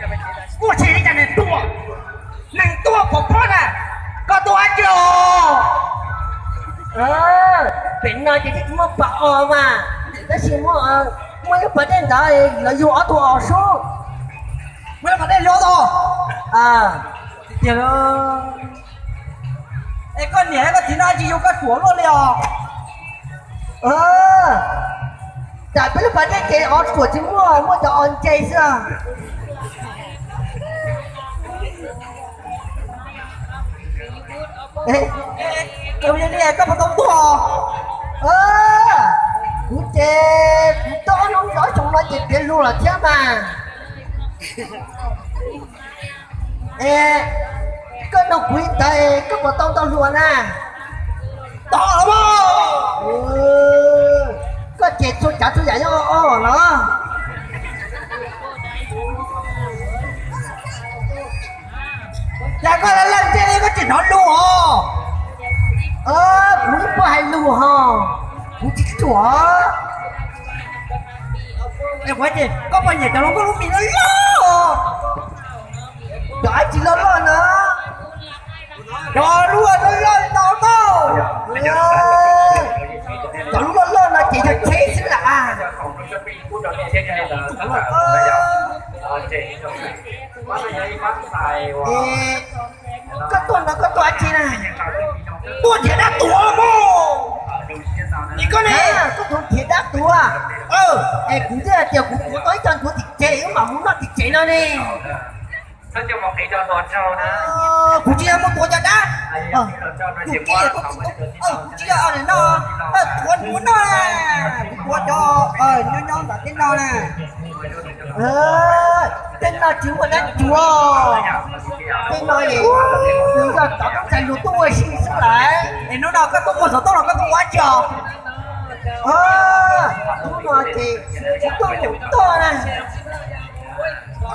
Muaj tshis li cas neeg tuaj, neeg tuaj pom pob na, koj tuaj dab tsi os? Pem no ces twb tsis muaj pom os mas, tab sis muaj, muaj lub pas dej ntawd lawv yug ob tug os sub. Muaj lub pas dej yug ob tug tiag. Es koj niam koj txiv no tsis yug koj ruam luaj li os? Tam peb lub pas dej ces os ruam tsis muaj, muaj cov os ntse xwb. Koj puas tau tuag? Kuv ces kuv tuag ob hnub ob xyoo no ces tiav lus lawm thiab mas. Koj nug kuv li ntawd koj puas tau ntau hluas na? Tau los mas. Koj ces txhua tsav txhua yam nyob ua los. Cas koj laj laj ntsej li koj tsis hnov lus os? Kuv yeej paub hais lus hos, kuv tsis ruam. Koj puas nyiam cov hluas nkauj lub mis loj loj? Cov dab tsi loj loj no? Cov lub loj loj no na. Cov lub loj loj no ces yog tsheb xwb las. Koj tuaj no koj tuaj dab tsi na? Tuaj nrhiav dab tuag mog. Koj ne, koj tuaj nrhiav dab tuag. Es kuv twb hais tias kuv tuav tau ib co ntuav tim tsev wb mam mus noj tim tsev no ne. Kuv tsis yog mus tuav cov dab. Kuv tsis yog, kuv tsis yog no, tuav ntuav noj na. Kuv tuav cov nyob nyob ntawm tej no na. Tej no tsis muaj dab tsi. Tej no es yog cov tub ntxhais hluas tuaj ua si xwb lawm. Es hnub no koj tuaj muag xov tooj los koj tuaj ua dab tsi os? Hnub no ces tsis tuaj nkaum toj na.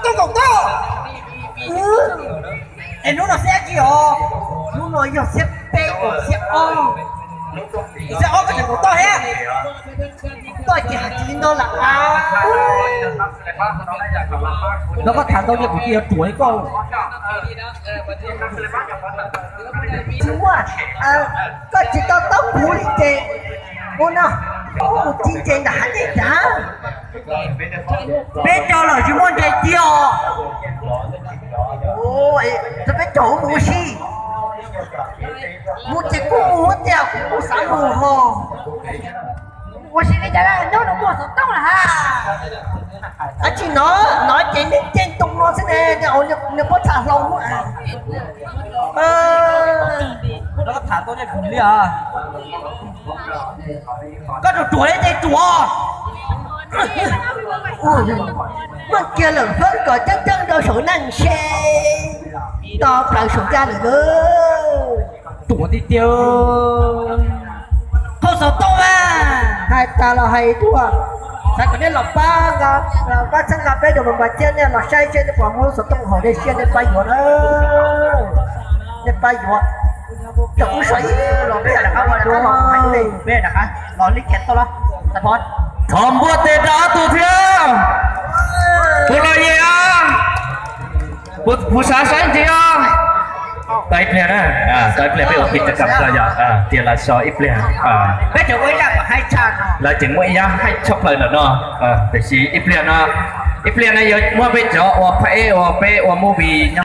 Tuaj nkaum toj. Es hnub no xiab dab tsi os? Hnub no yog xiab peb uas xiab ob. Xiab ob koj tseem nkaum toj thiab. Toj ces hais tsis li ntawd lawm. Los koj tham ntau ces kuv tsis yog ruam li koj. Tsis muaj, koj tsis tau taub kuv li ces ua no, ua mus ci ntses ntawm hav dej ntag. Peb caug lawm tsis muaj ntses ci os. Peb caug ua mus ua si, mus ces kuj mus tiag, kuj xav mus ho. Ua si li cas nyob nws muag xov tooj lawm ha. Ab tsis no, no ces nej cej ntoo no xwb ne, nws pob txha hlau. Koj tham tau nej kum li os. Koj ruam ruam li ces ruam. Muaj kiag lawm hlob kom ceeb ceeb rau saum neej se, to plaws saum caj lawm. Ruam tiag tiag. Qhau xov tooj a. Hais tas los hais dua, xav kom nej los pab, pab txhawb nqa peb dua mas mas thiab nej los saib seb nej puas muaj lub xov tooj haum dej siab nej pab yuav na. Nej pab yuav. Cov kuv so ib los peb rov qab ua rov qab los hais peb rov qab los li kiag tau los. Thov npuaj tes rau ob tug thiab. Puas los yeej os? Puas xav saib ntxiv os? Tau ib pliag na, tau ib pliag peb ua pis tas kam tso yog tias lawv so ib pliag. Peb cov ua ib yam kom haib tshaj, lawv tseem muaj ib yam haib tshaj plaws ntawm no. Tiam sis ib pliag no, ib pliag no yuav muab peb cov ua phab ej ua peb ua movie nyob